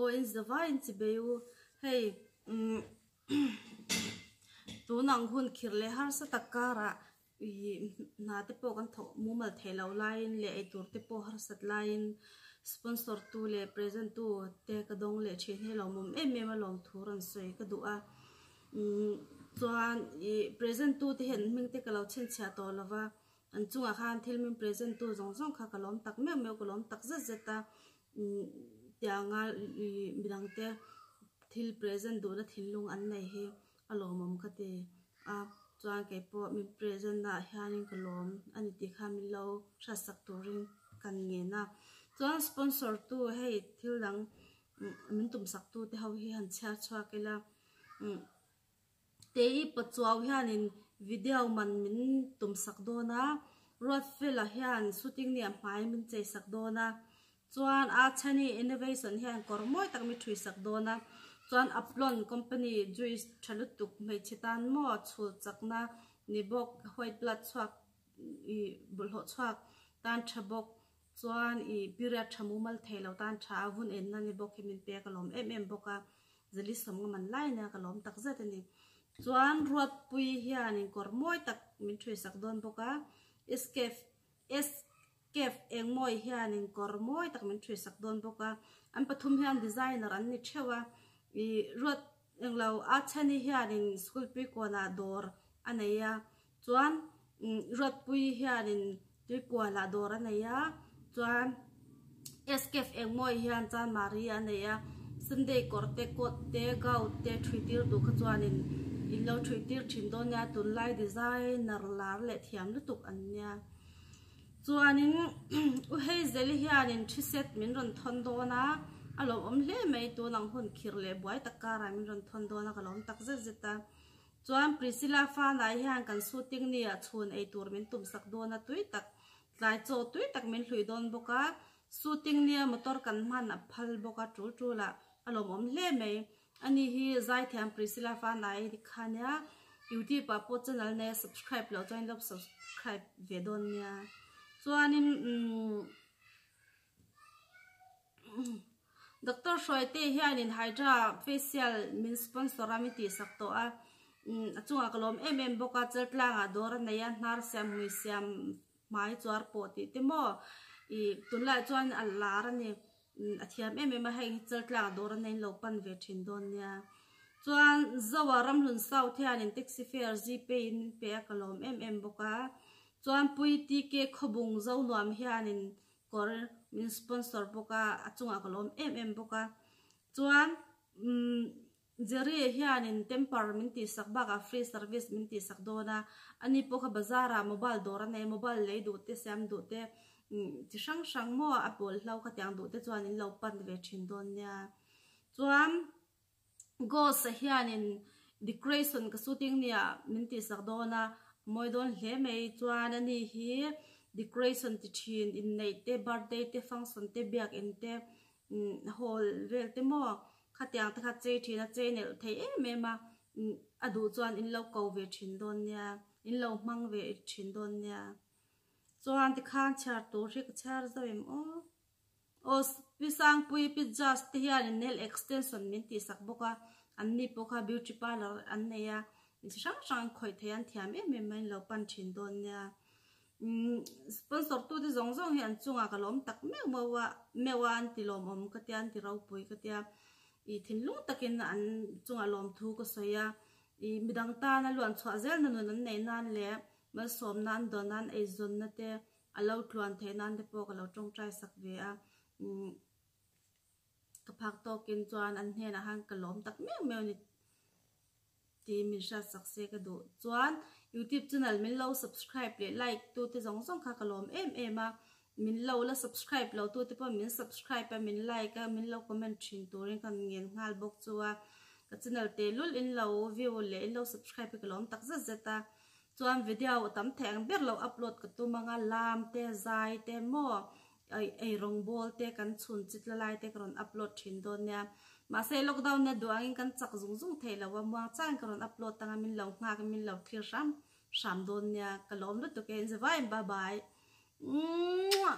Aw in zavai in chibei u hei umm tun ang hun khirh leh harsa tak karah ih hna te pawh kan thawk mumal theih loh laiin leh eitur te pawh harsat laiin sponsor tu leh present tu te ka dawng leh thin hi a lawmawm em em a lawm thu rawn sawi ka duh a umm chuan ih present tu te hian hming te ka lo chhinchhiah tawh lova. An chungah khan thil min present tu zawng zawng kha ka lawm tak meuh meuh, ka lawm tak zet zet a, tianga midangte thil present duhna thinlung an nei hi a lawmawm ka ti a, chuan keipawh min present naah hianin ka lawm a ni tih kha min lo hriatsak turin kan ngen a, chuan sponsor tu hei thil dang min tumsak tu te ho hi han chhiar chhuak ila. Tei Pachuau hianin video man min tumsak dawn a, Ruatfela hian shooting nia hmai min cheisak dawn a, chuan Achhani Innovation hian kawr mawi tak mi thuisak dawn a, chuan Aplon Company juice tha lutuk hmeichhe tan maw chhul chakna ni bawk white blood chhuak ih bawlhhlawh chhuak tan tha bawk chuan ih period tha mumal thei lo tan tha a vun enna ni bawk hi min pek a lawm em em bawk a. Zali sawm nga man lai nia ka lawm tak zet a ni. Chuan Ruatpui hianin kawr mawi tak min thuisak dawn bawk a, Escafe Escafe Engmawi hianin kawr mawi tak min thuisak dawn bawk a, an pathum hian designer an ni theuh a, ih Ruat englo Achhani hianin school tuikualah dawr a nei a, chuan Ruatpui hianin tuikualah dawr a nei a, chuan Escafe Engmawi hian Chanmari a nei a, Sunday kawr te, coat te, gown te thui tir duh kha chuanin in lo thui tir thin dawn nia, tunlai designer lar leh thiam lutuk an nia. Chuanin U Hazel-i hianin thi set min rawn thawn dawn a, a lawmawm hle mai, tun ang hun khirh leh buai tak karah min rawn thawn dawn a, ka lawm tak zet zet a. Chuan Priscilla fanai hian kan shooting ni ah chhun ei tur min tum sak dawn a tui tak, tlai chaw tui tak min hlui dawn bawk a, shooting nia motor kan hman a phal bawk a tul tul ah a lawmawm hle mai. Ani hi zaithiam Priscilla fanai kha nia YouTube ah pawh channel nei a subscribe loh chuan in lo subscribe ve dawn nia. Chuanin umm. Doctor Hruaite hianin Hydra facial min sponsor a min tihsak tawh a, a chungah ka lawm em em bawk a, Chaltlangah dawr a nei a, hnar siam hmui siam hmai chuar pawh tih te maw ih tunlaiah chuan a lar a ni, a thiam em em a hei hi Chaltlangah dawr a neiin lo pan ve thin dawn nia. Chuan Zoa Ramhlun South hianin taxi fare Gpay in min pe a ka lawm em em bawk a, chuan Pui TK Khawbung Zonuam hianin kawr min sponsor bawk a, a chungah ka lawm em em bawk a. Chuan umm Jerry hianin temper min tihsak bakah free service min tihsak dawn a, ani pawh kha bazar ah mobile dawr a nei a, mobile lei duh te siam duh te umm chi hrang hrang maw a pawl hlo khatiang duh te chuan in lo pan ve thin dawn nia. Chuan Ghost-a hianin decoration ka shooting nia min tihsak dawn a, mawi dawn hle mai. Chuan ani hi decoration ti thin, inneih te, birthday te, function te, biakin te, hall vel te maw khatiang te kha chei thin a, chei nelh thei em em a, a duh chuan in lo ko ve thin dawn nia, in lo hmang ve thin dawn nia. Chuan tikhan chhiar tur hi ka chhiar zo em aw. Aw Pi Sangpui, Pi Jas te hianin nail extension min tihsak bawk a, an ni pawh kha beauty parlour an nei a, chi hrang hrang an khawih thei a, an thiam em em mai an lo pan thin dawn nia. Umm sponsor tute zawng zawng hi an chungah ka lawm tak meuh meuh a, meuh a an ti lawmawm ka tia, an ti ropui ka tia, ih thinlung takin an chungah lawmthu ka sawi a, ih midang tana luan chhuah zelna nun an neih nan leh malsawmna an dawn nan eizawnna te A lo tluan theih nan te pawh ka lo tawngtai sak ve a, umm ka phak tawkin chuan an hnenah khan ka lawm tak meuh meuh a ni tih min hriat sak se ka duh. Chuan youtube channel min lo subscribe leh like tu te zawng zawng kha ka lawm em em a, min lo la subscribe lo tu te pawh min subscribe a, min like a, min lo comment thin turin ka ngen nghal bawk chu a, ka channel tehlul in lo view leh in lo subscribe hi ka lawm tak zet zet a. Chuan video a tam thei ang ber lo upload ka tum anga lam te zai te maw ei rawngbawl te kan chhun chit la lai te ka rawn upload thin dawn nia. Mahse lockdown nia duh angin kan chak zung zung thei lo a muang changin ka rawn upload anga min lo nghak in min lo thlir hram hram dawn nia ka lawm lutuk e in zavaiin bye bye. Muah.